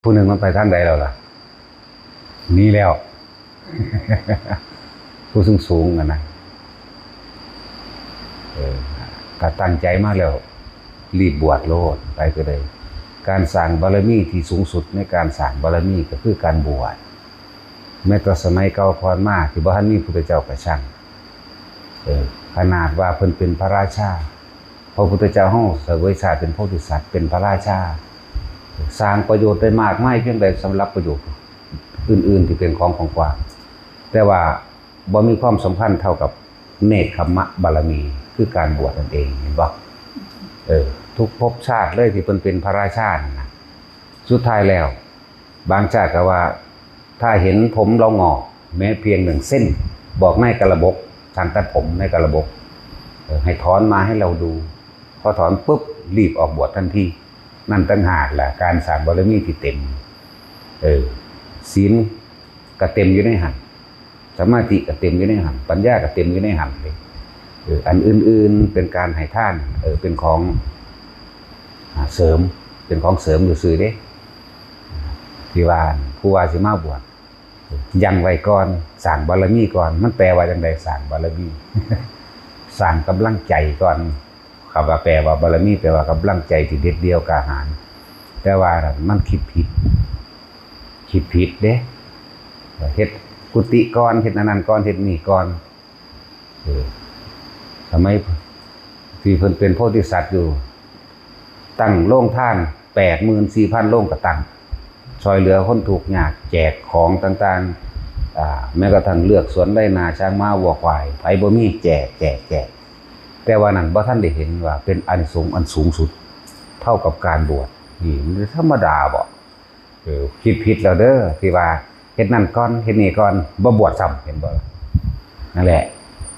ຜູ້ໜຶ່ງມັນໄປທາງໃດແລ້ວລະ? ໜີແລ້ວ. ຜູ້ສູງໆຫັ້ນນະ. ເອີ ຖ້າຕັ້ງໃຈມາແລ້ວ ຣີບບວດໂລດ ໃຜກໍໄດ້. ການສ້າງບາລະມີທີ່ສູງສຸດໃນການສ້າງບາລະມີກໍຄືການບວດ. ແມ້ແຕ່ສະໄໝເກົ່າກ່ອນມາທີ່ບໍ່ທັນມີພຸດທະເຈົ້າກໍຊ່າງ ເອີ ຂະໜາດວ່າເພິ່ນເປັນພະລາຊາ ພະພຸດທະເຈົ້າເຮົາສະເຫວີຍຊາດເປັນໂພທິສັດ ເປັນພະລາຊາ ສ້າງປະໂຫຍດໄດ້ມາກມາຍພຽງໃດສຳລັບປະໂຫຍດອື່ນໆທີ່ເປັນຂອງກວ້າງໆ ແຕ່ວ່າບໍ່ມີຄວາມສຳຄັນເທົ່າກັບເນກຂະມະບາລະມີ ຄືການບວດນັ້ນເອງ ເຫັນບໍ່? ເອີ ທຸກພົບຊາດເລີຍທີ່ເພິ່ນເປັນພະລາຊານັ້ນນະ ສຸດທ້າຍແລ້ວ ບາງຊາດກໍວ່າ ຖ້າເຫັນຜົມເຮົາງອກແມ້ພຽງໜຶ່ງເຊັນ ບອກນາຍກະລະບົກ ຊ່າງຕັດຜົມນາຍກະລະບົກ ເອີ ໃຫ້ຖອນມາໃຫ້ເຮົາດູ. ພໍຖອນປຶບ ຣີບອອກບວດທັນທີ. ນັ້ນຕ່າງຫາກແຫຼະການສ້າງບາລະມີທີ່ເຕັມ. ເອີ ສິນກໍເຕັມຢູ່ໃນຫັ້ນ ສະມາທິກໍເຕັມຢູ່ໃນຫັ້ນ ປັນຍາກໍເຕັມຢູ່ໃນຫັ້ນເດ້. ເອີ ອັນອື່ນໆເປັນການໃຫ້ທານ ເອີ ເປັນຂອງ ອາ ເສີມ ເປັນຂອງເສີມຊື່ໆເດ້ ທີ່ວ່າຜູ້ວ່າຊິມາບວດ ຢັ້ງໄວ້ກ່ອນ ສ້າງບາລະມີກ່ອນ. ມັນແປວ່າຈັ່ງໃດ? ສ້າງບາລະມີ ສ້າງກຳລັງໃຈກ່ອນ. ຄຳວ່າແປວ່າບາລະມີ ແປວ່າກຳລັງໃຈທີ່ເດັດດ່ຽວກ້າຫານ. ແຕ່ວ່າມັນຄິດຜິດ ຄິດຜິດເດ້ ເຮັດກຸຕິກ່ອນ ເຮັດອັນນັ້ນກ່ອນ ເຮັດນີ້ກ່ອນ. ເອີ ສະໄໝທີ່ເພິ່ນເປັນໂພທິສັດຢູ່ ຕັ້ງໂຮງທານແປດໝື່ນສີ່ພັນໂຮງກໍຕັ້ງ ຊ່ວຍເຫຼືອຄົນທຸກຍາກ ແຈກຂອງຕ່າງໆ ອາ ແມ້ກະທັ່ງເລືອກສວນໄຮ່ນາ ຊ້າງມ້າວັວຄວາຍ ໃຜບໍ່ມີແຈກ ແຈກ ແຈກ. ແຕ່ວ່ານັ້ນບໍ່ທັນໄດ້ເຫັນວ່າເປັນອານິສົງອັນສູງສຸດເທົ່າກັບການບວດ. ນີ້ມັນທຳມະດາບໍ? ເອີ ຄິດຜິດແລ້ວເດີ ທີ່ວ່າເຮັດນັ້ນກ່ອນ ເຮັດນີ້ກ່ອນ ບໍ່ບວດຊ້ຳ ເຫັນບໍ່ລະ? ນັ້ນແຫຼະ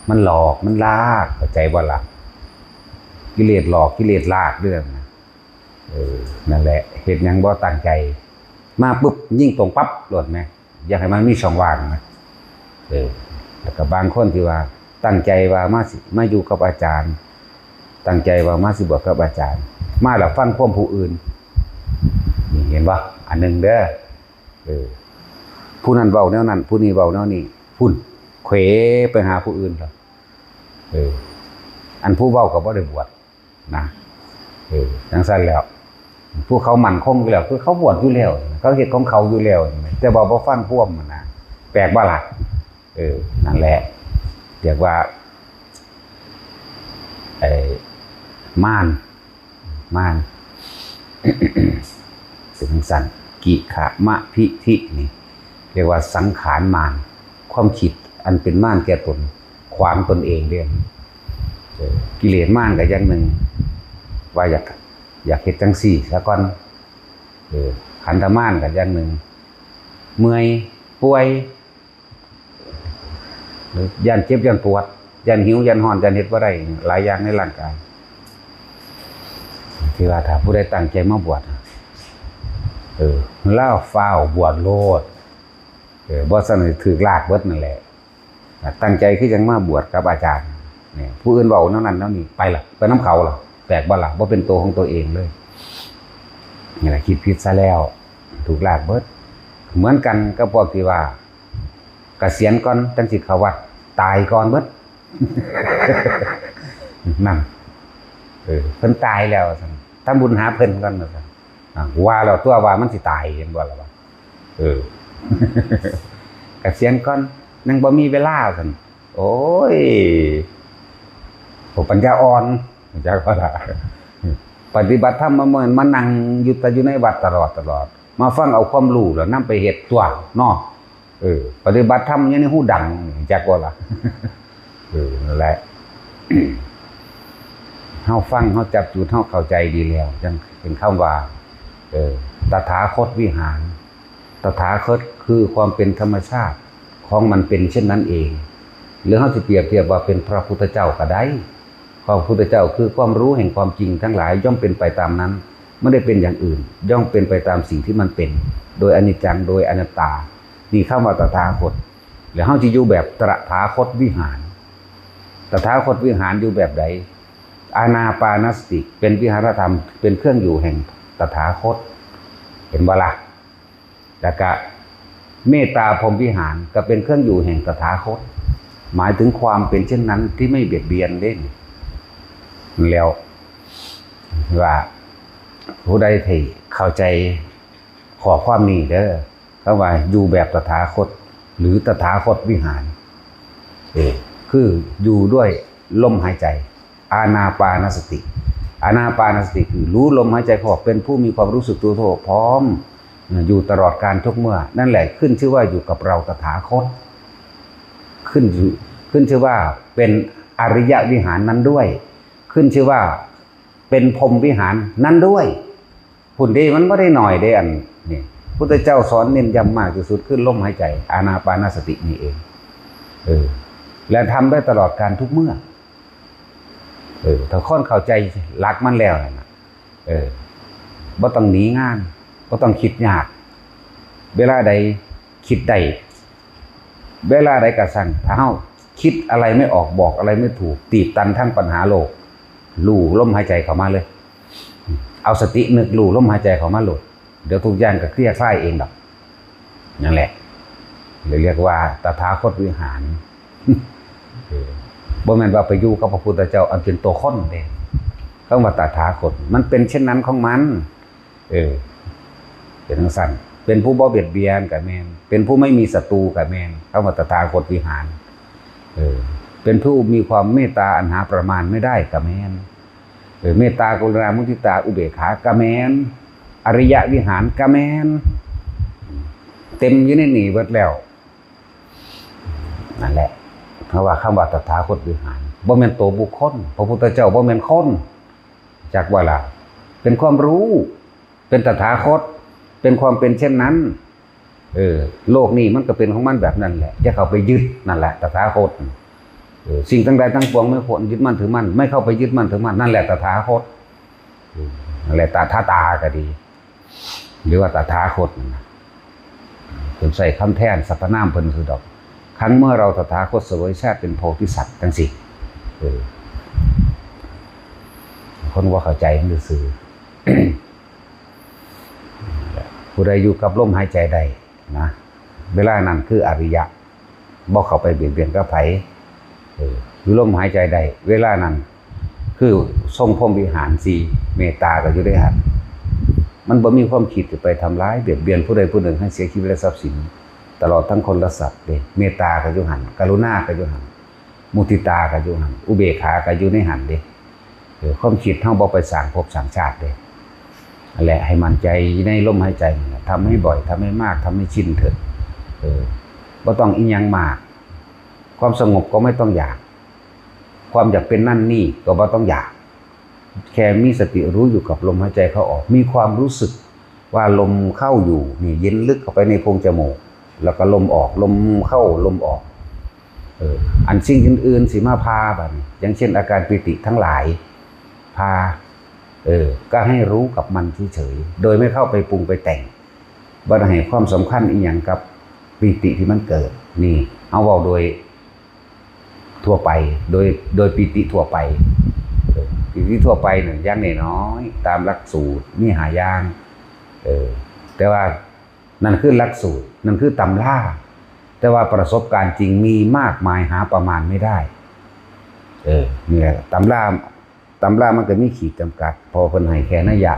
ມັນຫຼອກ ມັນລາກ ເຂົ້າໃຈບໍ່ລະ? ກິເລດຫຼອກ ກິເລດລາກເດ້ນະ. ເອີ ນັ້ນແຫຼະ ເຮັດຫຍັງບໍ່ຕັ້ງໃຈ ມາປຶບ ຍິງຕົງປັບໂລດແມ ຢ່າໃຫ້ມັນມີຊ່ອງວ່າງນະ. ເອີ ແລ້ວກໍບາງຄົນທີ່ວ່າຕັ້ງໃຈວ່າມາ ຊິມາຢູ່ກັບອາຈານ ຕັ້ງໃຈວ່າມາຊິບວດກັບອາຈານ ມາແລ້ວຟັງຄວາມຜູ້ອື່ນ ນີ້ເຫັນບໍ່? ອັນໜຶ່ງເດີ ເອີ ຜູ້ນັ້ນເວົ້າແນວນັ້ນ ຜູ້ນີ້ເວົ້າແນວນີ້ ພຸ້ນ ເຂວໄປຫາຜູ້ອື່ນແລ້ວ. ເອີ ອັນຜູ້ເວົ້າກໍບໍ່ໄດ້ບວດນະ. ເອີ ຈັ່ງຊັ້ນແລ້ວ ພວກເຂົາໝັ້ນຄົງຢູ່ແລ້ວ ຄືເຂົາບວດຢູ່ແລ້ວ ເຂົາເຮັດຂອງເຂົາຢູ່ແລ້ວ ແຕ່ວ່າບໍ່ຟັງຄວາມຫັ້ນນະ. ແປກບໍ່ລະ? ເອີ ນັ້ນແຫຼະ ຮຽກວ່າ ໄອ້ ມານ ມານ ເປັນຈັ່ງຊັ້ນ. ກິຂະມະພິທິນີ້ ຮຽກວ່າສັງຂານມານ ຄວາມຄິດອັນເປັນມານແກ່ຕົນ ຂວາງຕົນເອງເດ້. ເອີ ກິເລດມານກໍຢ່າງໜຶ່ງ ວ່າຢາກ ຢາກເຮັດຈັ່ງຊີ້ຊະກ່ອນ. ເອີ ຂັນທະມານກໍຢ່າງໜຶ່ງ ເມື່ອຍ ປ່ວຍ ຢ້ານເຈັບ ຢ້ານປວດ ຢ້ານຫິວ ຢ້ານຮ້ອນ ຢ້ານເຮັດບໍ່ໄດ້ ຫຼາຍຢ່າງໃນຮ່າງກາຍ ທີ່ວ່າຖ້າຜູ້ໃດຕັ້ງໃຈມາບວດ ເອີ ລາວຟ້າວບວດໂລດ. ເອີ ບໍ່ຊັ້ນຖືກລາກເບິດນັ້ນແຫຼະ. ຕັ້ງໃຈຄືຈັ່ງມາບວດກັບອາຈານນີ້ ຜູ້ອື່ນເວົ້າແນວນັ້ນແນວນີ້ ໄປລະ ໄປນຳເຂົາລະ. ແປກບໍ່ລະ? ບໍ່ເປັນໂຕຂອງຕົວເອງເລີຍ. ນີ້ລະ ຄິດຜິດຊະແລ້ວ ຖືກລາກເບິດ. ເໝືອນກັນກັບພວກທີ່ວ່າ ກະສຽນກ່ອນຈັ່ງຊິເຂົ້າວັດ ຕາຍກ່ອນເບິດ ນັ້ນ ເອີ ເພິ່ນຕາຍແລ້ວວ່າຊັ້ນ ທຳບຸນຫາເພິ່ນກ່ອນວ່າຊັ້ນ. ອາ ວ່າແລ້ວຕົວະວ່າມັນຊິຕາຍ ເຫັນບໍ່ລະວ່າ ເອີ ກະສຽນກ່ອນ ຍັງບໍ່ມີເວລາວ່າຊັ້ນ. ໂອ້ຍ ພວກປັນຍາອ່ອນ ຮູ້ຈັກບໍ່ລະ? ປະຕິບັດທຳມັນບໍ່ແມ່ນມານັ່ງຢູ່ແຕ່ຢູ່ໃນວັດຕະຫຼອດ ຕະຫຼອດ ມາຟັງເອົາຄວາມຮູ້ແລ້ວນຳໄປເຮັດຕົວະເນາະ. ເອີ ປະຕິບັດທຳຢູ່ໃນຫູດັງ ຮູ້ຈັກບໍ່ລະ? ເອີ ນັ້ນແຫຼະ ເຮົາຟັງ ເຮົາຈັບຈຸດ ເຮົາເຂົ້າໃຈດີແລ້ວ ຈັ່ງເປັນຄຳວ່າ ເອີ ຕະຖາຄົດວິຫານ. ຕະຖາຄົດຄືຄວາມເປັນທຳມະຊາດຂອງມັນເປັນເຊັ່ນນັ້ນເອງ ຫຼືເຮົາຊິປຽບທຽບວ່າເປັນພະພຸດທະເຈົ້າກໍໄດ້. ພະພຸດທະເຈົ້າຄືຄວາມຮູ້ແຫ່ງຄວາມຈິງທັງຫຼາຍ ຍ່ອມເປັນໄປຕາມນັ້ນ ບໍ່ໄດ້ເປັນຢ່າງອື່ນ ຍ່ອມເປັນໄປຕາມສິ່ງທີ່ມັນເປັນ ໂດຍອະນິດຈັງ ໂດຍອະນັດຕາ. ນີ້ຄຳວ່າຕະຖາຄົດ. ແລ້ວເຮົາຊິຢູ່ແບບຕະຖາຄົດວິຫານ. ຕະຖາຄົດວິຫານຢູ່ແບບໃດ? ອານາປານະສະຕິເປັນວິຫານະທຳ ເປັນເຄື່ອງຢູ່ແຫ່ງຕະຖາຄົດ. ເຫັນບໍ່ລະ? ແລ້ວກະເມດຕາພົມວິຫານ ກໍເປັນເຄື່ອງຢູ່ແຫ່ງຕະຖາຄົດ ໝາຍເຖິງຄວາມເປັນເຊັ່ນນັ້ນທີ່ໄມ່ບຽດບຽນເດ້. ແລ້ວວ່າ ຜູ້ໃດທີ່ເຂົ້າໃຈຂໍ້ຄວາມນີ້ເດີ ຄຳວ່າຢູ່ແບບຕະຖາຄົດ ຫຼື ຕະຖາຄົດວິຫານ ເອີ ຄືຢູ່ດ້ວຍລົມຫາຍໃຈ ອານາປານະສະຕິ. ອານາປານະສະຕິຄືຮູ້ລົມຫາຍໃຈເຂົ້າອອກ ເປັນຜູ້ມີຄວາມຮູ້ສຶກຕົວທົ່ວພ້ອມ ເອີ ຢູ່ຕະຫຼອດການທຸກເມື່ອ. ນັ້ນແຫຼະຂຶ້ນຊື່ວ່າຢູ່ກັບເຮົາຕະຖາຄົດ ຂຶ້ນ ຂຶ້ນຊື່ວ່າເປັນອະລິຍະວິຫານນັ້ນດ້ວຍ ຂຶ້ນຊື່ວ່າເປັນພົມວິຫານນັ້ນດ້ວຍ. ພຸ້ນເດ້ ມັນບໍ່ໄດ້ໜ້ອຍເດ້ ອັນນີ້ ພຸດທະເຈົ້າສອນເນັ້ນຢ້ຳມາກທີ່ສຸດຄືລົມຫາຍໃຈ ອານາປານະສະຕິນີ້ເອງ. ເອີ ແລະ ທຳໄດ້ຕະຫຼອດການທຸກເມື່ອ. ເອີ ຖ້າຄົນເຂົ້າໃຈຫຼັກມັນແລ້ວນັ້ນນະ ເອີ ບໍ່ຕ້ອງໜີງານ ບໍ່ຕ້ອງຄິດຍາກ. ເວລາໃດຄິດໄດ້ ເວລາໃດກໍຊ່າງ ຖ້າເຮົາຄິດອະໄລໄມ່ອອກ ບອກອະໄລໄມ່ຖືກ ຕີບຕັນທາງປັນຫາໂລກ ຮູ້ລົມຫາຍໃຈເຂົ້າມາເລີຍ. ເອົາສະຕິນຶກຮູ້ລົມຫາຍໃຈເຂົ້າມາໂລດ ດຽວທຸກຢ່າງກໍເຄລຍຄລາຍເອງດອກ. ນັ້ນແຫຼະ ເລີຍຮຽກວ່າຕະຖາຄົດວິຫານ. ເອີ ບໍ່ແມ່ນວ່າໄປຢູ່ກັບພະພຸດທະເຈົ້າອັນເປັນຕົວຄົນເດ້. ຄຳວ່າຕະຖາຄົດ ມັນເປັນເຊັ່ນນັ້ນຂອງມັນ. ເອີ ເປັນຈັ່ງຊັ້ນ ເປັນຜູ້ບໍ່ບຽດບຽນກໍແມ່ນ ເປັນຜູ້ໄມ່ມີສັດຕູກໍແມ່ນ ຄຳວ່າຕະຖາຄົດວິຫານ. ເອີ ເປັນຜູ້ມີຄວາມເມດຕາອັນຫາປະມານໄມ່ໄດ້ກໍແມ່ນ. ເອີ ເມດຕາ ກະລຸນາ ມຸທິຕາ ອຸເບກຂາກໍແມ່ນ ອະລິຍະວິຫານກໍແມ່ນ ເຕັມຢູ່ໃນນີ້ເບິດແລ້ວ. ນັ້ນແຫຼະ ເຮົາວ່າຄຳວ່າຕະຖາຄົດວິຫານ ບໍ່ແມ່ນໂຕບຸກຄົນ ພະພຸດທະເຈົ້າບໍ່ແມ່ນຄົນ ຈັກວ່າລະ ເປັນຄວາມຮູ້ ເປັນຕະຖາຄົດ ເປັນຄວາມເປັນເຊັ່ນນັ້ນ. ເອີ ໂລກນີ້ມັນກໍເປັນຂອງມັນແບບນັ້ນແຫຼະ ຢ່າເຂົ້າໄປຍຶດ ນັ້ນແຫຼະຕະຖາຄົດ. ເອີ ສິ່ງທັງຫຼາຍທັງປວງ ໄມ່ຄວນຍຶດໝັ້ນຖືໝັ້ນ ໄມ່ເຂົ້າໄປຍຶດໝັ້ນຖືໝັ້ນ ນັ້ນແຫຼະຕະຖາຄົດ. ເອີ ນັ້ນແຫຼະ ຕະຖາຕາກໍດີ ຫຼືວ່າຕະຖາຄົດນັ້ນນະ ເພິ່ນໃຊ້ຄຳແທນສັບພະນາມເພິ່ນຊື່ດອກ. ຄັ້ງເມື່ອเราตถาคตเสวยชาติเป็นโพธิสัตว์ จั่งซี้ ເອີ ຄົນບໍ່ເຂົ້າໃຈຊື່ໆ. ຜູ້ໃດຢູ່ກັບລົມຫາຍໃຈໄດ້ນະ ເວລານັ້ນຄືອະລິຍະ ບໍ່ເຂົ້າໄປບຽດບຽນກັບໃຜ. ເອີ ຢູ່ລົມຫາຍໃຈໄດ້ ເວລານັ້ນຄືຊົງພົມວິຫານສີ່ ເມດຕາກໍຢູ່ໃນຫັ້ນ. ມັນບໍ່ມີຄວາມຄິດຈະໄປທຳລາຍບຽດບຽນຜູ້ໃດຜູ້ໜຶ່ງໃຫ້ເສຍຊີວິດ ແລະ ຊັບສິນ ຕະຫຼອດທັງຄົນ ແລະ ສັດເດ້. ເມດຕາກໍຢູ່ຫັ້ນ ກະລຸນາກໍຢູ່ຫັ້ນ ມຸທິຕາກໍຢູ່ຫັ້ນ ອຸເບກຂາກໍຢູ່ໃນຫັ້ນເດ້. ເອີ ຄວາມຄິດເຮົາບໍ່ໄປສ້າງພົບສ້າງຊາດເດ້. ນັ້ນແຫຼະ ໃຫ້ໝັ້ນໃຈໃນລົມຫາຍໃຈນີ້ແຫຼະ ທຳໃຫ້ບ່ອຍ ທຳໃຫ້ມາກ ທຳໃຫ້ຊິນເຖີດ. ເອີ ບໍ່ຕ້ອງອີ່ຫຍັງມາກ ຄວາມສະຫງົບກໍບໍ່ຕ້ອງຢາກ ຄວາມຢາກເປັນນັ້ນນີ້ກໍບໍ່ຕ້ອງຢາກ ແຄ່ມີສະຕິຮູ້ຢູ່ກັບລົມຫາຍໃຈເຂົ້າອອກ ມີຄວາມຮູ້ສຶກ ວ່າລົມເຂົ້າຢູ່ນີ້ເຢັນເລິກເຂົ້າໄປໃນໂພງຈະມູກ ແລ້ວກໍລົມອອກ ລົມເຂົ້າລົມອອກ. ເອີ ອັນສິ່ງອື່ນໆຊິມາພາບາດນີ້ ຢ່າງເຊັ່ນອາການປີຕິທັງຫຼາຍພາ ເອີ ກໍໃຫ້ຮູ້ກັບມັນເສີຍໆ ໂດຍໄມ່ເຂົ້າໄປປຸງໄປແຕ່ງ ບໍ່ໄດ້ໃຫ້ຄວາມສຳຄັນອີ່ຫຍັງກັບປີຕິທີ່ມັນເກີດ. ນີ້ເຮົາເວົ້າໂດຍ ທົ່ວໄປ ໂດຍ ໂດຍປີຕິທົ່ວໄປ. ເອີ ປີຕິທົ່ວໄປນັ້ນ ຢ່າງນ້ອຍໆ ຕາມຫຼັກສູດມີຫ້າຢ່າງ. ເອີ ແຕ່ວ່ານັ້ນຄືຫຼັກສູດ ນັ້ນຄືຕຳລາ ແຕ່ວ່າປະສົບການຈິງມີມາກມາຍຫາປະມານໄມ່ໄດ້. ເອີ ນີ້ແຫຼະ ຕຳລາ ຕຳລາມັນກໍມີຂີດຈຳກັດ ເພາະວ່າເພິ່ນໃຫ້ແຄ່ໄນຍະ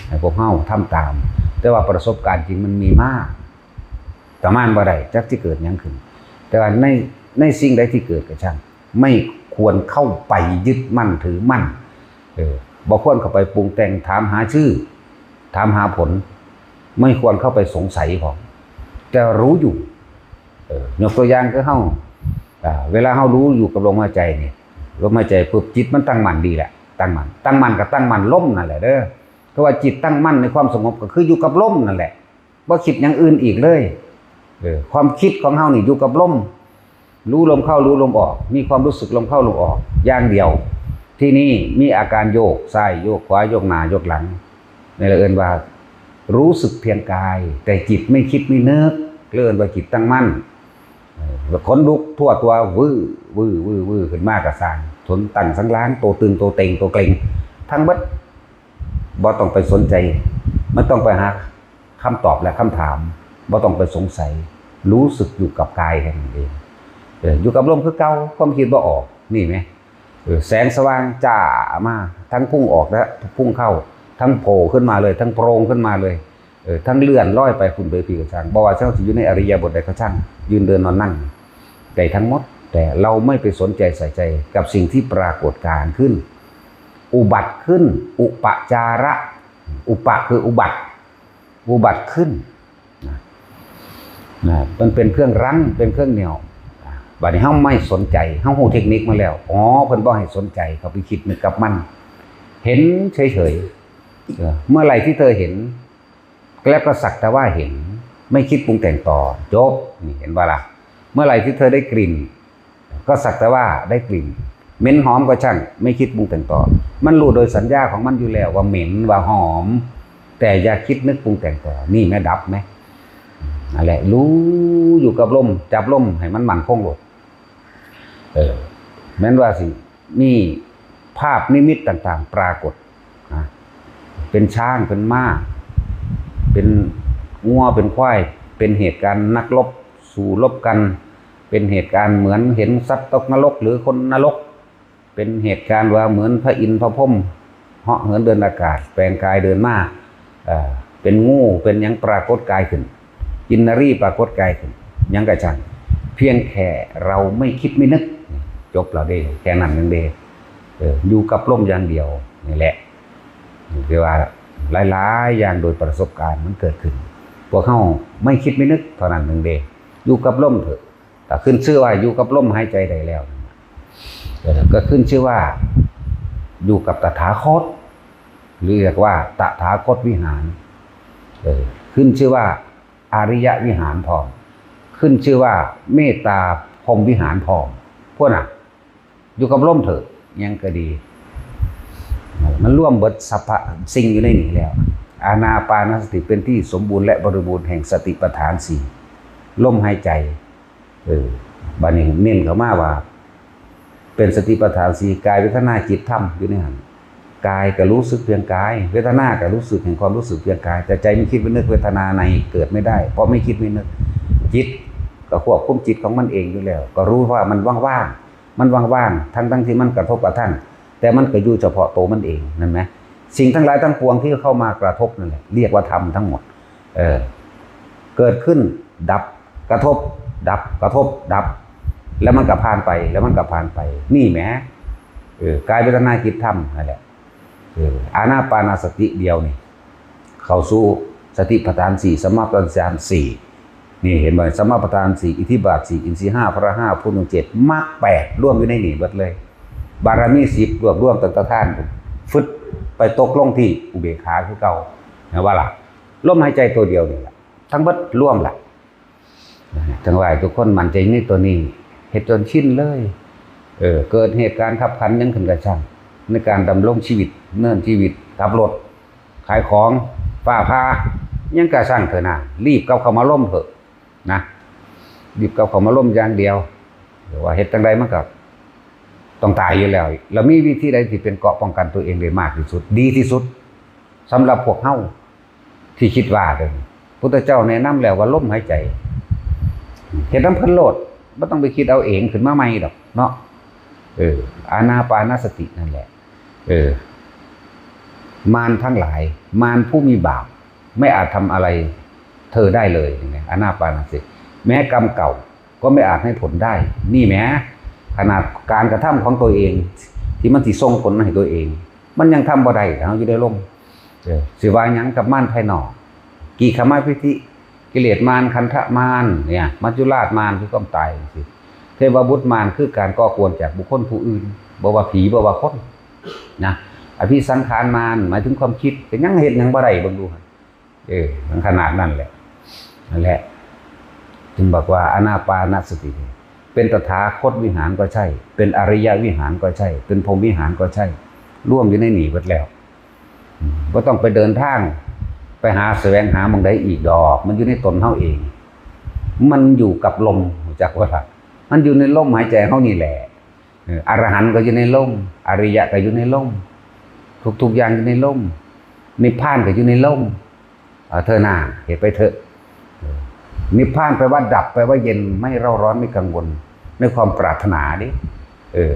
ໃຫ້ພວກເຮົາທຳຕາມ ແຕ່ວ່າປະສົບການຈິງມັນມີມາ ປະມານບໍ່ໄດ້ ຈັກຊິເກີດຫຍັງຂຶ້ນ. ແຕ່ວ່າໃນ ໃນສິ່ງໃດທີ່ເກີດກໍຊ່າງ ໄມ່ຄວນເຂົ້າໄປຍຶດໝັ້ນຖືໝັ້ນ. ເອີ ບໍ່ຄວນເຂົ້າໄປປຸງແຕ່ງ ຖາມຫາຊື່ ຖາມຫາຜົນ ໄມ່ຄວນເຂົ້າໄປສົງໄສພ້ອມ ແຕ່ຮູ້ຢູ່. ເອີ ຍົກຕົວຢ່າງຄືເຮົາ ເວລາເຮົາຮູ້ຢູ່ກັບລົມຫາຍໃຈນີ້ ລົມຫາຍໃຈປຶບ ຈິດມັນຕັ້ງໝັ້ນດີແຫຼະ ຕັ້ງໝັ້ນ ຕັ້ງໝັ້ນກໍຕັ້ງໝັ້ນລົມນັ້ນແຫຼະເດີ. ຄືວ່າຈິດຕັ້ງໝັ້ນໃນຄວາມສະຫງົບ ກໍຄືຢູ່ກັບລົມນັ້ນແຫຼະ ບໍ່ຄິດຫຍັງອື່ນອີກເລີຍ. ເອີ ຄວາມຄິດຂອງເຮົານີ້ຢູ່ກັບລົມ ຮູ້ລົມເຂົ້າ ຮູ້ລົມອອກ ມີຄວາມຮູ້ສຶກລົມເຂົ້າລົມອອກຢ່າງດຽວ. ທີ່ນີ້ມີອາການໂຍກຊ້າຍໂຍກຂວາ ໂຍກໜ້າໂຍກຫຼັງ ນີ້ລະເອີ້ນວ່າຮູ້ສຶກພຽງກາຍ ແຕ່ຈິດໄມ່ຄິດໄມ່ນຶກ ເອີ້ນວ່າຈິດຕັ້ງໝັ້ນ. ເອີ ແລ້ວຂົນລຸກທົ່ວຕົວ ວືໆໆໆ ຂຶ້ນມາກໍຊ່າງ ຂົນຕັ້ງສັນຫຼາງ ໂຕຕຶງໂຕເຕັງໂຕເກຣັງ ທັງເບິດ ບໍ່ຕ້ອງໄປສົນໃຈ ມັນຕ້ອງໄປຫາ ຄຳຕອບ ແລະ ຄຳຖາມ ບໍ່ຕ້ອງໄປສົງໄສ, ຮູ້ສຶກຢູ່ກັບກາຍແຄ່ນັ້ນເອງ. ເອີ ຢູ່ກັບລົມຄືເກົ່າ, ຄວາມຄິດບໍ່ອອກ, ນີ້ແໝ. ເອີ ແສງສະຫວ່າງຈ້າມາ, ທັງພຸ່ງອອກແລະພຸ່ງເຂົ້າ, ທັງໂຜ່ຂຶ້ນມາເລີຍ, ທັງໂປ່ງຂຶ້ນມາເລີຍ, ເອີ ທັງເລື່ອນລອຍໄປພຸ້ນໄປພີກະຊ່າງ, ບໍ່ວ່າເຮົາຊິຢູ່ໃນອິລິຍາບົດໃດກໍຊ່າງ, ຢືນເດີນນອນນັ່ງ ໄດ້ທັງໝົດ, ແຕ່ເຮົາໄມ່ໄປສົນໃຈໃສ່ໃຈກັບສິ່ງທີ່ປາກົດການຂຶ້ນ, ອຸບັດຂຶ້ນ, ອຸປະຈາລະ, ອຸປະຄືອຸບັດ, ອຸບັດຂຶ້ນ ນະ ນະ ມັນເປັນເຄື່ອງຣັງ, ເປັນເຄື່ອງໜຽວ. ບາດນີ້ເຮົາໄມ່ສົນໃຈ, ເຮົາຮູ້ເທັກນິກມາແລ້ວ, ອໍ ເພິ່ນບໍ່ໃຫ້ສົນໃຈ, ເຂົາໄປຄິດນຶກກັບມັນ, ເຫັນເສີຍໆ. ເອີ ເມື່ອໃດທີ່ເທີເຫັນ, ແລ້ວກໍສັກແຕ່ວ່າເຫັນ, ໄມ່ຄິດປຸງແຕ່ງຕໍ່, ຈົບ. ນີ້ເຫັນບໍ່ລະ? ເມື່ອໃດທີ່ເທີໄດ້ກິ່ນ, ກໍສັກແຕ່ວ່າໄດ້ກິ່ນ, ເໝັນຫອມກໍຊ່າງ, ໄມ່ຄິດປຸງແຕ່ງຕໍ່. ມັນຮູ້ໂດຍສັນຍາຂອງມັນຢູ່ແລ້ວວ່າເໝັນ, ວ່າຫອມ, ແຕ່ຢ່າຄິດນຶກປຸງແຕ່ງຕໍ່. ນີ້ແໝ ດັບແໝ. ນັ້ນແຫຼະ, ຮູ້ຢູ່ກັບລົມ, ຈັບລົມໃຫ້ມັນໝັ້ນຄົງໂລດ. ເອີ ແມ່ນວ່າຊິມີພາບນິມິດຕ່າງໆປາກົດນະ, ເປັນຊ້າງ, ເປັນມ້າ, ເປັນງົວ, ເປັນຄວາຍ, ເປັນເຫດການນັກລົບສູ້ລົບກັນ, ເປັນເຫດການເໝືອນເຫັນສັດຕົກນະລົກ ຫຼື ຄົນນະລົກ, ເປັນເຫດການວ່າເໝືອນພະອິນພະພົມເຫາະເຫີນເດີນອາກາດ, ແປງກາຍເດີນມາ, ເອີ ເປັນງູ, ເປັນຫຍັງປາກົດກາຍຂຶ້ນ, ກິນນາຣີປາກົດກາຍຂຶ້ນ, ຫຍັງກະຊ່າງ, ພຽງແຕ່ເຮົາໄມ່ຄິດໄມ່ນຶກ, ຈົບແລ້ວເດ້, ແຄ່ນັ້ນເອງເດ້. ເອີ ຢູ່ກັບລົມຢ່າງດຽວນີ້ແຫຼະ, ຖືວ່າຫຼາຍໆຢ່າງໂດຍປະສົບການມັນເກີດຂຶ້ນ. ພວກເຮົາໄມ່ຄິດໄມ່ນຶກເທົ່ານັ້ນເອງເດ້, ຢູ່ກັບລົມເຖາະ. ກໍຂຶ້ນຊື່ວ່າຢູ່ກັບລົມຫາຍໃຈໄດ້ແລ້ວ, ເອີ ກໍຂຶ້ນຊື່ວ່າຢູ່ກັບຕະຖາຄົດ, ຫຼື ເອີ້ນວ່າຕະຖາຄົດວິຫານ, ເອີ ຂຶ້ນຊື່ວ່າອາລິຍະວິຫານພ້ອມ, ຂຶ້ນຊື່ວ່າເມດຕາພົມວິຫານພ້ອມ. ພວກນັ້ນ ຢູ່ກັບລົມເຖາະ, ຫຍັງກໍດີ, ມັນລວມເບິດສັບພະສິ່ງຢູ່ໃນນີ້ແລ້ວ. ອານາປານະສະຕິເປັນທີ່ສົມບູນ ແລະ ບໍລິບູນແຫ່ງສະຕິປະທານສີ່, ລົມຫາຍໃຈ. ເອີ ບາດນີ້ເນັ້ນເຂົ້າມາວ່າ ເປັນສະຕິປະທານສີ່, ກາຍ ເວທະນາ ຈິດ ທຳ ຢູ່ໃນຫັ້ນ. ກາຍກໍຮູ້ສຶກພຽງກາຍ, ເວທະນາກໍຮູ້ສຶກເຫັນຄວາມຮູ້ສຶກພຽງກາຍ, ແຕ່ໃຈໄມ່ຄິດໄປນຶກເວທະນາໃນເກີດໄມ່ໄດ້, ເພາະໄມ່ຄິດໄມ່ນຶກ. ຈິດກໍຄວບຄຸມຈິດຂອງມັນເອງຢູ່ແລ້ວ, ກໍຮູ້ວ່າມັນວ່າງໆ, ມັນວ່າງໆ ທັງໆທີ່ມັນກະທົບກະທັ່ງ, ແຕ່ມັນກໍຢູ່ສະເພາະໂຕມັນເອງ, ເຫັນໄໝ? ສິ່ງທັງຫຼາຍທັງປວງທີ່ເຂົ້າມາກະທົບນັ້ນແຫຼະ ຮຽກວ່າທຳທັງໝົດ. ເອີ ເກີດຂຶ້ນ ດັບ, ກະທົບ, ດັບ, ກະທົບ, ດັບ, ແລ້ວມັນກໍຜ່ານໄປ, ແລ້ວມັນກໍຜ່ານໄປ. ນີ້ແໝ ເອີ ກາຍ ເວທະນາ ຈິດ ທຳ ນັ້ນແຫຼະ. ເອີ ອານາປານະສະຕິດຽວນີ້ ເຂົ້າສູ່ສະຕິປະທານສີ່, ສະມາປະທານສີ່. ນີ້ເຫັນບໍ່? ສະມາປະທານສີ່, ອິດທິບາດສີ່, ອິນຊີຫ້າ, ພະລະຫ້າ, ໂພດທັງເຈັດ, ມັກແປດ ລວມຢູ່ໃນນີ້ເບິດເລີຍ. ບາລະມີສິບ ລວບລວມຕັ້ງແຕ່ທານ ຟຶດ ໄປຕົກລົງທີ່ອຸເບກຂາຄືເກົ່າ. ເຫັນບໍ່ລະ? ລົມຫາຍໃຈໂຕດຽວນີ້ລະ ທັງເບິດລວມລະ. ຈັ່ງວ່າໃຫ້ທຸກຄົນໝັ້ນໃຈໃນໂຕນີ້, ເຮັດຈົນຊິນເລີຍ. ເອີ ເກີດເຫດການຂັບຂັນຫຍັງຂຶ້ນກະຊ່າງ, ໃນການດຳລົງຊີວິດ, ເນີນຊີວິດ, ຂັບລົດ, ຂາຍຂອງ, ຟ້າຜ່າ, ຫຍັງກະຊ່າງເຖາະນະ, ລີບກັບເຂົ້າມາລົມເຖາະນະ, ລີບກັບເຂົ້າມາລົມຢ່າງດຽວ. ວ່າເຮັດຈັ່ງໃດມັນກະຕ້ອງຕາຍຢູ່ແລ້ວ, ແລ້ວມີວິທີໃດທີ່ເປັນເກາະປ້ອງກັນຕົວເອງໄດ້ມາກທີ່ສຸດ, ດີທີ່ສຸດ ສຳລັບພວກເຮົາ? ທີ່ຄິດວ່າເດີ ພຸດທະເຈົ້າແນະນຳແລ້ວວ່າລົມຫາຍໃຈ ເຮັດນຳເພິ່ນໂລດ, ບໍ່ຕ້ອງໄປຄິດເອົາເອງຂຶ້ນມາໃໝ່ດອກເນາະ. ເອີ ອານາປານະສະຕິນັ້ນແຫຼະ. ເອີ ມານທັງຫຼາຍ, ມານຜູ້ມີບາບ ໄມ່ອາດທຳອະໄລເທີໄດ້ເລີຍ. ອານາປານະສະຕິ ແມ້ກຳເກົ່າ ກໍໄມ່ອາດໃຫ້ຜົນໄດ້. ນີ້ແໝ ຂະໜາດການກະທຳຂອງຕົວເອງ ທີ່ມັນຊິສົ່ງຜົນໃຫ້ຕົວເອງ ມັນຍັງທຳບໍ່ໄດ້ ເຮົາຢູ່ໃນລົມ. ເອີ ຊິວ່າຫຍັງກັບມານພາຍນອກ? ກີຄະມາພິທິ, ກິເລດມານ, ຄັນທະມານ, ເນຍ ມັດຈຸລາດມານ ຄືຄວາມຕາຍຈັ່ງຊີ້, ເທວະບຸດມານ ຄືການກໍ່ກວນຈາກບຸກຄົນຜູ້ອື່ນ, ບໍ່ວ່າຜີ ບໍ່ວ່າຄົນນະ. ອະພິສັງຂານມານ ໝາຍເຖິງຄວາມຄິດ, ກໍຍັງເຮັດຫຍັງບໍ່ໄດ້ ເບິ່ງດູຫັ້ນ. ເອີ ມັນຂະໜາດນັ້ນແຫຼະ. ນັ້ນແຫຼະ ຈຶ່ງບອກວ່າອານາປານະສະຕິນີ້ ເປັນຕະຖາຄົດວິຫານກໍໃຊ້, ເປັນອະລິຍະວິຫານກໍໃຊ້, ເປັນພົມວິຫານກໍໃຊ້, ລວມຢູ່ໃນນີ້ເບິດແລ້ວ. ອືມ ບໍ່ຕ້ອງໄປເດີນທາງ ໄປຫາສະແຫວງຫາໝ່ອງໃດອີກດອກ, ມັນຢູ່ໃນຕົນເຮົາເອງ, ມັນຢູ່ກັບລົມ, ຮູ້ຈັກບໍ່ລະ? ມັນຢູ່ໃນລົມຫາຍໃຈເຮົານີ້ແຫຼະ. ເອີ ອະລະຫັນກໍຢູ່ໃນລົມ, ອະລິຍະກໍຢູ່ໃນລົມ, ທຸກໆຢ່າງຢູ່ໃນລົມ, ນິບພານກໍຢູ່ໃນລົມ. ເອີ ເທີນາ ເຮັດໄປເຖາະ. ເອີ ນິບພານແປວ່າດັບ ແປວ່າເຢັນ ໄມ່ເຣົາຮ້ອນ ໄມ່ກັງວົນ ໃນຄວາມປາດຖະໜາເດ້. ເອີ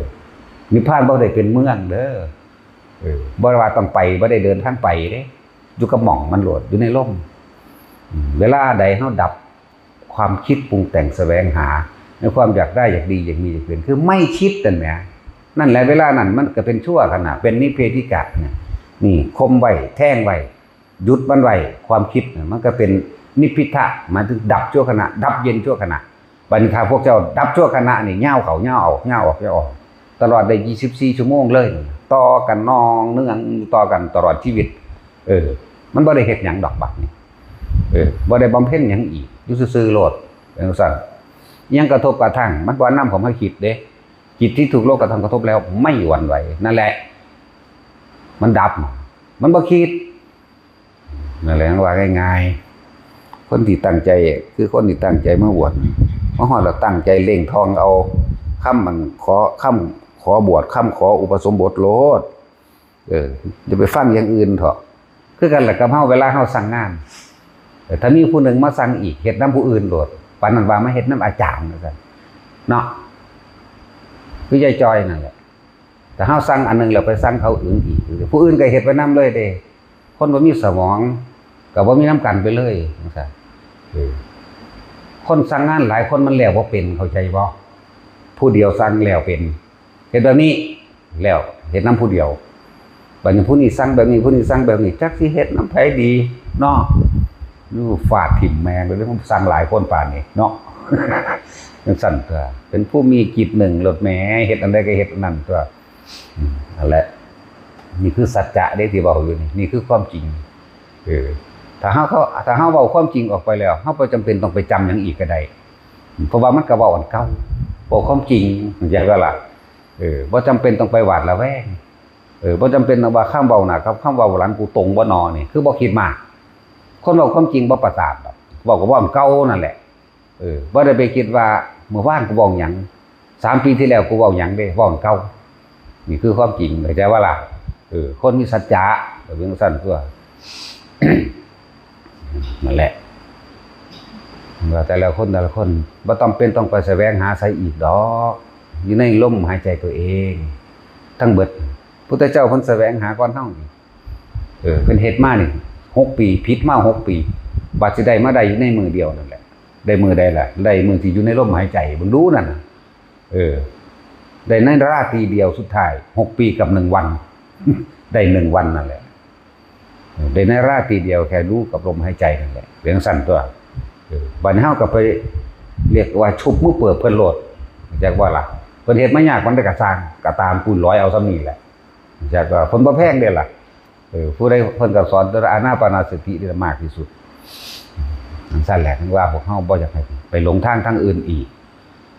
ນິບພານບໍ່ໄດ້ເປັນເມືອງເດີ. ເອີ ບໍ່ໄດ້ວ່າຕ້ອງໄປ ບໍ່ໄດ້ເດີນທາງໄປເດ້ ຢູ່ກັບໝ່ອງມັນໂລດ ຢູ່ໃນລົມ. ເວລາໃດເຮົາດັບຄວາມຄິດປຸງແຕ່ງ ສະແຫວງຫາໃນຄວາມຢາກໄດ້ ຢາກດີ ຢາກມີ ຢາກເປັນ ຄືໄມ່ຄິດນັ້ນແໝ ນັ້ນແຫຼະ ເວລານັ້ນມັນກໍເປັນຊົ່ວຂະນະ ເປັນນິບເພທິກະ. ນີ້ ຄົມໄວ້ ແທງໄວ້ ຢຸດມັນໄວ້ ຄວາມຄິດນະ ມັນກໍເປັນນິບພິທະ ໝາຍເຖິງດັບຊົ່ວຂະນະ ດັບເຢັນຊົ່ວຂະນະ. ບັດນີ້ຖ້າພວກເຈົ້າດັບຊົ່ວຂະນະນີ້ ຍາວເຂົ້າຍາວອອກ ຍາວອອກຍາວອອກ ຕະຫຼອດໄດ້ ຊາວສີ່ຊົ່ວໂມງເລີຍ ຕໍ່ກັນນອງເນື່ອງຕໍ່ກັນຕະຫຼອດຊີວິດ. ເອີ ມັນບໍ່ໄດ້ເຮັດຫຍັງດອກບັດນີ້. ເອີ ບໍ່ໄດ້ບຳເພັນຫຍັງອີກ ຢູ່ຊື່ໆໂລດ ເປັນຈັ່ງຊັ້ນ. ຫຍັງກະທົບກະທັງ ມັນບໍ່ນຳເຂົ້າມາຄິດເດ້. ຈິດທີ່ຖືກໂລກະທຳກະທົບແລ້ວ ໄມ່ຫວັ່ນໄຫວ ນັ້ນແຫຼະ ມັນດັບ ມັນບໍ່ຄິດ. ນັ້ນແຫຼະ ເຮົາວ່າງ່າຍໆ ຄົນທີ່ຕັ້ງໃຈ ຄືຄົນທີ່ຕັ້ງໃຈມາບວດ ມາຮອດແລ້ວຕັ້ງໃຈເລັ່ງທ່ອງເອົາຄຳ ອັນ ຂໍ ຄຳຂໍບວດ ຄຳຂໍອຸປະສົມບົດໂລດ. ເອີ ຢ່າໄປຟັງຢ່າງອື່ນເຖາະ. ຄືກັນແຫຼະກັບເຮົາ ເວລາເຮົາສັ່ງງານ ເອີ ຖ້າມີຜູ້ໜຶ່ງມາສັ່ງອີກ ເຮັດນຳຜູ້ອື່ນໂລດ ປານນັ້ນວ່າມາເຮັດນຳອາຈານ ວ່າຊັ້ນເນາະ. ຄືຍາຍຈ່ອຍນັ້ນແຫຼະ ຖ້າເຮົາສັ່ງອັນໜຶ່ງແລ້ວໄປສັ່ງເຂົາອື່ນອີກ ຜູ້ອື່ນກໍເຮັດໄປນຳເລີຍເດ້. ຄົນບໍ່ມີສະໝອງກໍບໍ່ມີນຳກັນໄປເລີຍ ຈັ່ງຊັ້ນ. ເອີ ຄົນສັ່ງງານຫຼາຍຄົນມັນແລ້ວບໍ່ເປັນ ເຂົ້າໃຈບໍ່? ຜູ້ດຽວສັ່ງແລ້ວເປັນ ເຮັດແບບນີ້ ແລ້ວເຮັດນຳຜູ້ດຽວ. ບັດນີ້ຜູ້ນີ້ສັ່ງແບບນີ້ ຜູ້ນີ້ສັ່ງແບບນີ້ ຈັກຊິເຮັດນຳໃຜດີເນາະ. ຢູ່ ຟາດຖິ້ມແມ່ງເລີຍ ສັ່ງຫຼາຍຄົນປານນີ້ເນາະ. ຈັ່ງຊັ້ນຕົວະ ເປັນຜູ້ມີຈິດໜຶ່ງໂລດແໝ ເຮັດອັນໃດກໍເຮັດອັນນັ້ນຕົວະ. ອືມ ນັ້ນແຫຼະ ນີ້ຄືສັດຈະເດ້ທີ່ເວົ້າຢູ່ນີ້ ນີ້ຄືຄວາມຈິງ. ເອີ ຖ້າເຮົາ ເຮົາ ຖ້າເຮົາເວົ້າຄວາມຈິງອອກໄປແລ້ວ ເຮົາບໍ່ຈຳເປັນຕ້ອງໄປຈຳຫຍັງອີກກໍໄດ້ ເພາະວ່າມັນກໍເວົ້າອັນເກົ່າ ເວົ້າຄວາມຈິງ ເຂົ້າໃຈບໍ່ລະ? ເອີ ບໍ່ຈຳເປັນຕ້ອງໄປຫວາດລະແວງ. ເອີ ບໍ່ຈຳເປັນຕ້ອງວ່າຄຳເວົ້າໜ້າກັບຄຳເວົ້າຫຼັງ ກູຕົງບໍ່ນໍນີ້ ຄືບໍ່ຄິດມາ. ຄົນເວົ້າຄວາມຈິງບໍ່ປະສາດດອກ ເວົ້າກໍເວົ້າອັນເກົ່ານັ້ນແຫຼະ. ເອີ ບໍ່ໄດ້ໄປຄິດວ່າມື້ວານກູເວົ້າຫຍັງ ສາມປີທີ່ແລ້ວກູເວົ້າຫຍັງເດ້ ເວົ້າອັນເກົ່າ. ນີ້ຄືຄວາມຈິງ ເຂົ້າໃຈບໍ່ລະ? ເອີ ຄົນມີສັດຈະກໍເປັນຈັ່ງຊັ້ນຕົວະ. ນັ້ນແຫຼະ ວ່າແຕ່ລະຄົນ ແຕ່ລະຄົນບໍ່ຈຳເປັນຕ້ອງໄປສະແຫວງຫາໃສອີກດອກ ຢູ່ໃນລົມຫາຍໃຈຕົວເອງທັງເບິດ. ພຸດທະເຈົ້າເພິ່ນສະແຫວງຫາກ່ອນເຮົາອີກ. ເອີ ເພິ່ນເຮັດມານີ້ຫົກປີ ຜິດມາຫົກປີ ບາດຊິໄດ້ມາໄດ້ຢູ່ໃນມື້ດຽວນັ້ນແຫຼະ. ໄດ້ມື້ໃດລະ? ໄດ້ມື້ທີ່ຢູ່ໃນລົມຫາຍໃຈເບິ່ງດູນັ້ນນະ. ເອີ ໄດ້ໃນລາຕີດຽວສຸດທ້າຍ ຫົກປີກັບໜຶ່ງວັນ ໄດ້ໜຶ່ງວັນນັ້ນແຫຼະ. ເອີ ໄດ້ໃນລາຕີດຽວແຄ່ຮູ້ກັບລົມຫາຍໃຈນັ້ນແຫຼະ ເປັນຈັ່ງຊັ້ນຕົວະ. ເອີ ບັດນີ້ເຮົາກໍໄປລຽກວ່າຊຸບມືເປີບເພິ່ນໂລດ ຮູ້ຈັກບໍ່ລະ? ເພິ່ນເຮັດມາຍາກປານໃດກໍຊ່າງ ກໍຕາມ ກູລອຍເອົາສ່ຳນີ້ແຫຼະ ຮູ້ຈັກບໍ່? ເພິ່ນບໍ່ແພງເດ້ລະ. ເອີ ຜູ້ໃດເພິ່ນກໍສອນແຕ່ອານາປານະສະຕິນີ້ລະມາກທີ່ສຸດ. ຈັ່ງຊັ້ນແຫຼະ ເຖິງວ່າພວກເຮົາບໍ່ຢາກໃຫ້ໄປຫຼົງທາງທາງອື່ນອີກ.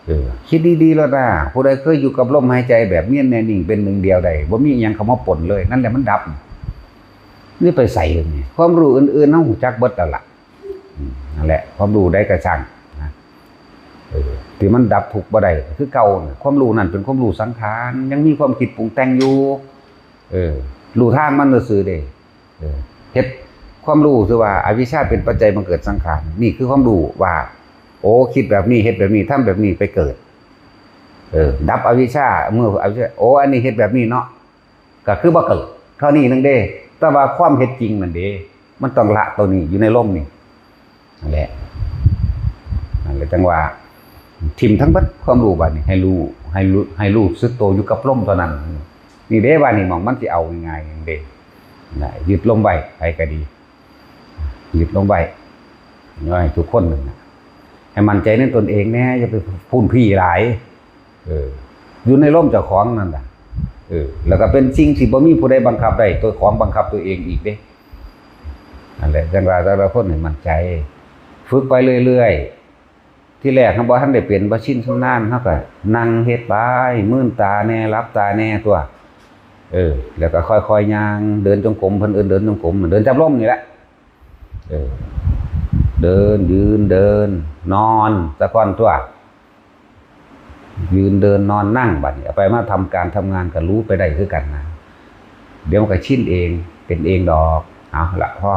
ເອີ ຄິດດີໆໂລດນາ ຜູ້ໃດເຄີຍຢູ່ກັບລົມຫາຍໃຈແບບຍຽນແນ່ນິ່ງເປັນໜຶ່ງດຽວໄດ້ ບໍ່ມີຫຍັງເຂົ້າມາປົນເລີຍ ນັ້ນແຫຼະມັນດັບ. ນີ້ໄປໃສເລີຍນີ້ ຄວາມຮູ້ອື່ນໆເຮົາຮູ້ຈັກເບິດແລ້ວລະ. ອືມ ນັ້ນແຫຼະ ຄວາມຮູ້ໃດກໍຊ່າງນະ ເອີ ທີ່ມັນດັບທຸກບໍ່ໄດ້ຄືເກົ່ານະ ຄວາມຮູ້ນັ້ນເປັນຄວາມຮູ້ສັງຂານ ຍັງມີຄວາມຄິດປຸງແຕ່ງຢູ່. ເອີ ຮູ້ທາງມັນຊື່ໆເດ້. ເອີ ເຮັດຄວາມຮູ້ຊື່ວ່າອະວິຊຊາເປັນປັດໄຈບັງເກີດສັງຂານ ນີ້ຄືຄວາມຮູ້ວ່າ ໂອ້ ຄິດແບບນີ້ ເຮັດແບບນີ້ ທຳແບບນີ້ໄປເກີດ. ເອີ ດັບອະວິຊຊາ ເມື່ອອະວິຊຊາ ໂອ້ ອັນນີ້ເຮັດແບບນີ້ເນາະ ກໍຄືບໍ່ເກີດ ເທົ່ານີ້ໜຶ່ງເດ້. ແຕ່ວ່າຄວາມເຮັດຈິງນັ້ນເດ້ ມັນຕ້ອງລະໂຕນີ້ ຢູ່ໃນລົມນີ້. ນັ້ນແຫຼະ ນັ້ນແຫຼະ ຈັ່ງວ່າຖິ້ມທັງເບິດຄວາມຮູ້ບາດນີ້ ໃຫ້ຮູ້ ໃຫ້ຮູ້ ໃຫ້ຮູ້ສຶກໂຕຢູ່ກັບລົມເທົ່ານັ້ນ. ນີ້ເດ້ ບາດນີ້ໝ່ອງມັນຊິເອົາງ່າຍໆເດ້ນະ ຍຶດລົມໄວ້ ໃຜກໍດີ ຍຶດລົມໄວ້ ໃຫ້ທຸກຄົນນັ້ນນະ ໃຫ້ໝັ້ນໃຈໃນຕົນເອງແດ່ ຢ່າໄປພູ້ນພີ້ຫຼາຍ. ເອີ ຢູ່ໃນລົມເຈົ້າຂອງນັ້ນລະ. ເອີ ແລ້ວກໍເປັນສິ່ງທີ່ບໍ່ມີຜູ້ໃດບັງຄັບໄດ້ ຕົວຂອງບັງຄັບຕົວເອງອີກເດ້. ນັ້ນແຫຼະ ຈັ່ງວ່າແຕ່ລະຄົນໃຫ້ໝັ້ນໃຈ ຝຶກໄປເລື້ອຍໆ. ທີແລກເຮົາບໍ່ທັນໄດ້ເປັນ ບໍ່ຊິນຊຳນານ ເຮົາກໍນັ່ງເຮັດໄປ ມືນຕາແດ່ ຫຼັບຕາແດ່ຕົວະ. ເອີ ແລ້ວກໍຄ່ອຍໆຍ່າງ ເດີນຈົງກົມ ເພິ່ນເອີ້ນເດີນຈົງກົມ ເດີນຈັບລົມນີ້ແຫຼະ. ເອີ ເດີນ ຢືນ ເດີນ ນອນສາກ່ອນຕົວະ. ຢືນ ເດີນ ນອນ ນັ່ງ ບາດນີ້ເອົາໄປມາທຳການທຳງານກໍຮູ້ໄປໄດ້ຄືກັນນະ. ດຽວມັນກໍຊິນເອງ ເປັນເອງດອກ. ເອົາລະ ພໍ.